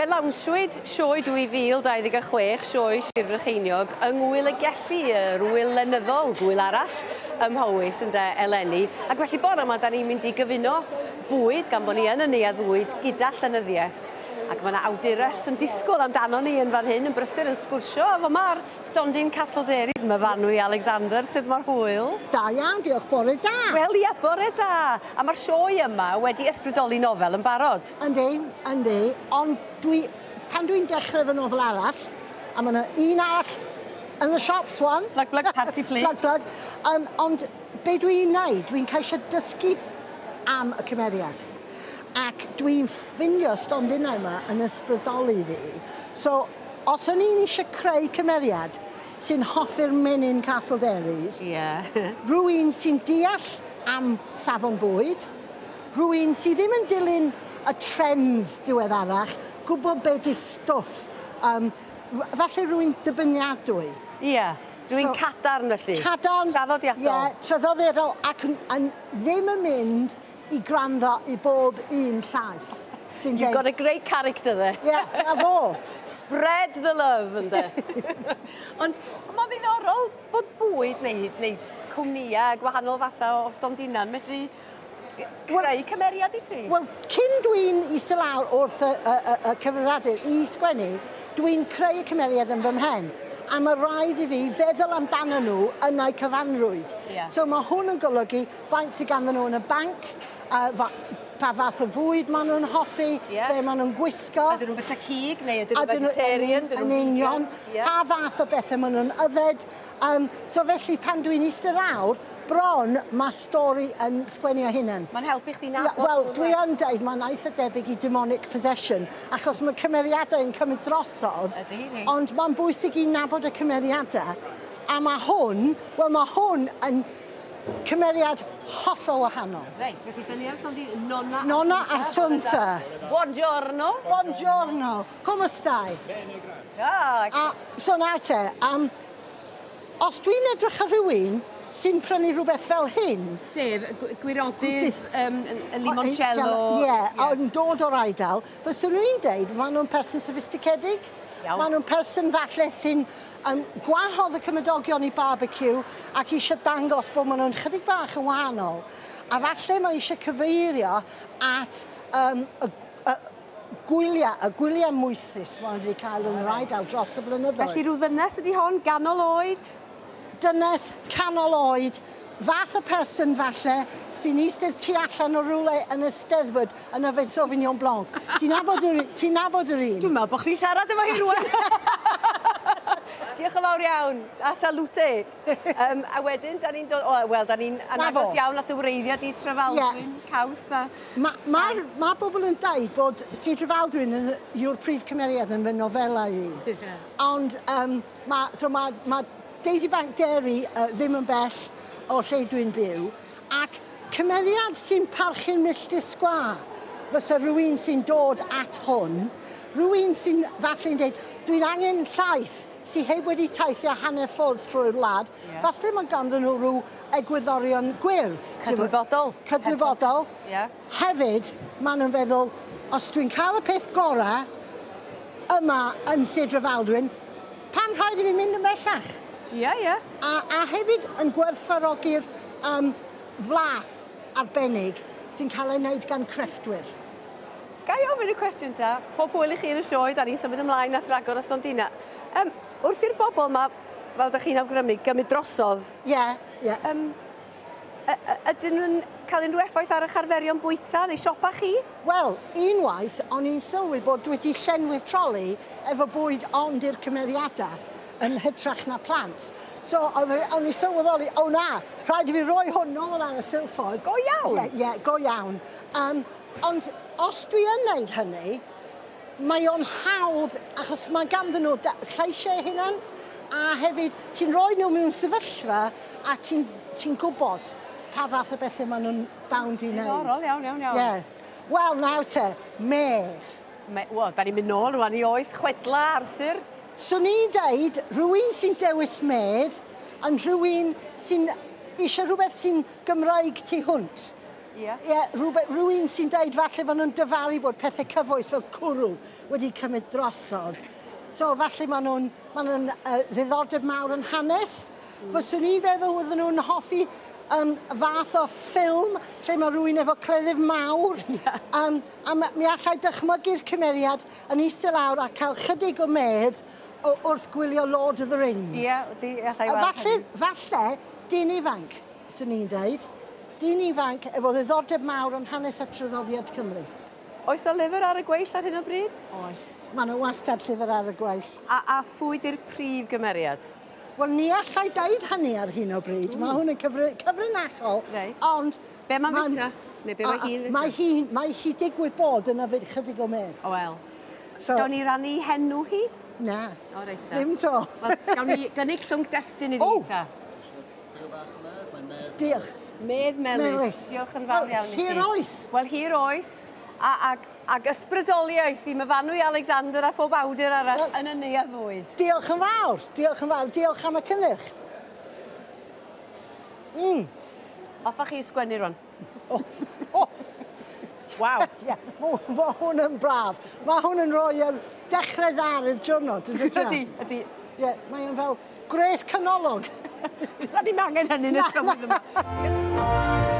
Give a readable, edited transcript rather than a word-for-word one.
Fe lawnsiwyd sioe 2026, sioe Sir Frycheiniog, yng Ngŵyl y Gelli, yr ŵyl lenyddol, gŵyl arall ym Mhowys ynde, eleni. Ac felly bore yma, da ni'n mynd i gyfuno bwyd, gan bod ni yn y Neuadd Fwyd, gyda llenyddiaeth. Ac mae yna awdures yn disgwyl amdano ni yn fan hyn, yn brysur yn sgwrsio efo ma'r Stondin Castle Dairies, Myfanwy Alexander, sut mor hwyl? Da iawn, diolch, bore da. Wel ia, bore da. A mae'r sioe yma wedi ysbrydoli nofel yn barod. Yndi, yndi, ond dwi, pan dwi'n dechrau fy nofel arall, a mae yna un arall yn the shops wan. Plug, plug, party plug. Plug, plug. Ond be dwi'n neud, dwi'n ceisio dysgu am y cymeriad. Ac dwi'n ffindio stondinau yma yn ysbrydoli fi. So, Os o'n i'n eisiau creu cymeriad sy'n hoffi'r menyn Castle Dairies, rhywun sy'n deall am safon bwyd, rhywun sydd ddim yn dilyn y trends diweddarach, gwybod be 'di stwff, falle rhywun dybyniadwy. Ie, rhywun cadarn felly. Cadarn. Traddodiadol. Ie, traddodiadol ac yn ddim yn mynd i gwrando i bob un llais sy'n You've got a great character there. Ie, yeah, na fo. Spread the love, ynde. Ond mae'n ddiddorol bod bwyd neu cwmnïau gwahanol fathau o stondinau'n medru creu cymeriad i ti. Wel, cyn dwi'n eistedd lawr wrth y cyfrifiadur i sgwennu, dwi'n creu y cymeriad yn fy mhen. A mae rhaid i fi feddwl amdano nhw yn eu cyfanrwyd. So mae hwn yn golygu faint sydd ganddyn nhw yn y banc, pa fath o fwyd maen nhw'n hoffi, be maen nhw'n gwisgo. Ydyn nhw'n byta cig neu ydyn nhw'n vegetarian? Yn union. Pa fath o bethau maen nhw'n yfed. So felly pan dwi'n eistedd lawr, bron mae stori yn sgwennu o hunan. Mae'n helpu chdi nabod. Wel, dwi yn deud mae'n eitha debyg i demonic possession, achos mae cymeriadau yn cymryd drosodd. Ydy. Ond mae'n bwysig i nabod y cymeriadau. A mae hwn, wel mae hwn yn cymeriad hollol wahanol. Reit, felly dyn ni ar stondin Nonna Nonna Assunta. Buongiorno. Buongiorno. Come stai? Bene, grazie. A, so nawr te, os dwi'n edrych ar rhywun sy'n prynu rhywbeth fel hyn... Sef gwirodydd, limoncello... Ie, ond dod o'r Eidal, fyswn i'n deud, maen nhw'n person sophisticedig. Maen nhw'n person falle sy'n gwahodd y cymdogion i barbecue ac eisiau dangos bod maen nhw'n chydig bach yn wahanol. A falle mae eisiau cyfeirio at y gwyliau moethus maen nhw wedi cael yn yr Eidal dros y blynyddoedd. Felly rhyw ddynes ydi hon, ganol oed? Dynes canol oed, fath o person falle sy'n eistedd tu allan o rywle yn y Steddfod yn yfed Sauvignon Blanc. Ti'n nabod yr un? Dwi'n meddwl bod chdi'n siarad efo hi rwan. Diolch yn fawr iawn, a salute. A wedyn, da ni'n dod, wel, da ni'n agos iawn at y wreiddiad i Trefaldwyn, caws a... Mae bobl yn dweud bod Sir Drefaldwyn yw'r prif cymeriad yn fy nofelau i. Ond, mae Daisy Bank Dairy ddim yn bell o lle dwi'n byw, ac cymeriad sy'n parchu'n milltir sgwâr fysa rhywun sy'n dod at hwn, rhywun sy'n falle'n dweud, dwi'n angen llaeth sy'n heb wedi teithio hanner ffordd trwy'r wlad, falle mae ganddyn nhw rhyw egwyddorion gwyrdd. Cydwybodol. Cydwybodol. Hefyd, maen nhw'n feddwl, os dwi'n cael y peth gorau yma yn Sir Drefaldwyn, pam rhaid i fi mynd yn bellach? Ie, ie. A hefyd yn gwerthfawrogi'r flas arbennig sy'n cael ei wneud gan crefftwyr. Ga i ofyn y cwestiwn ta? Pob hwyl i chi yn y sioe, da ni'n symud ymlaen at ragor o stondina. Wrth i'r bobl yma, fel da chi'n awgrymu, gymryd drosodd. Ie, ie. Ydyn nhw'n cael unrhyw effaith ar eich arferion bwyta neu siopa chi? Wel, unwaith, o'n i'n sylwi bod dwi wedi llenwi'r troli efo bwyd ond i'r cymeriadau yn hytrach na plant. So, o'n i'n sylweddoli, o na, rhaid i fi roi hwn nôl ar y silffoedd. Go iawn? Ie, ie, go iawn. Ond os dwi yn neud hynny, mae o'n hawdd, achos mae ganddyn nhw lleisiau eu hunan, a hefyd ti'n rhoi nhw mewn sefyllfa a ti'n gwybod pa fath o bethau maen nhw'n bound i wneud. Diddorol, iawn, iawn, iawn. Ie. Wel, nawr te, medd. Wel, da ni'n mynd nôl rwan i oes chwedla, Arthur. Swn i'n deud, rhywun sy'n dewis medd yn rhywun sy'n eisiau rhywbeth sy'n Gymraeg tu hwnt. Ie. Ie, rhywbeth, rhywun sy'n deud falle maen nhw'n dyfaru bod pethau cyfoes fel cwrw wedi cymryd drosodd. So falle maen nhw'n ma nhw ddiddordeb mawr yn hanes. Fyswn i'n feddwl fydden nhw'n hoffi fath o ffilm lle mae rhywun efo cleddyf mawr. Yeah. A mi allai dychmygu'r cymeriad yn eistedd lawr a cael chydig o medd wrth gwylio Lord of the Rings. Ie, di, allai A weld falle, hynny. falle, dyn ifanc, swn i'n deud. Dyn ifanc efo ddiddordeb mawr yn hanes a traddodiad Cymru. Oes 'na lyfr ar y gweill ar hyn o bryd? Oes. Mae yna wastad llyfr ar y gweill. A phwy di'r prif gymeriad? Wel, ni allai deud hynny ar hyn o bryd. Mae hwn yn cyfrinachol. Reit. Ond... Be mae'n fita? Neu be mae hi'n fita? Mae hi digwydd bod yn yfed chydig o medd. O wel. So, Gawn ni rannu henw hi? Na. O reit ta. Ddim to. Wel, gawn ni gynnig llwnc destun iddi O! ta. Diolch. Medd melys. Melys. Diolch yn fawr Wel, iawn i chi. hir oes. Wel, hir oes. Ag ysbrydoliaeth i Myfanwy Alexander a phob awdur arall Wel- yn y neuadd fwyd. Diolch yn fawr. Diolch yn fawr. Diolch am y cynnyrch. Hoffa chi sgwennu rwan. O, o. Waw. Ie, ma' hwn yn braf. Mae hwn yn rhoi yr dechrau dda i'r diwrnod, yn dydi? Ydy, ydy. Ie, mae o'n fel gwres canolog. Sa ni'n angen hynny yn y Na, tywydd yma. Diolch.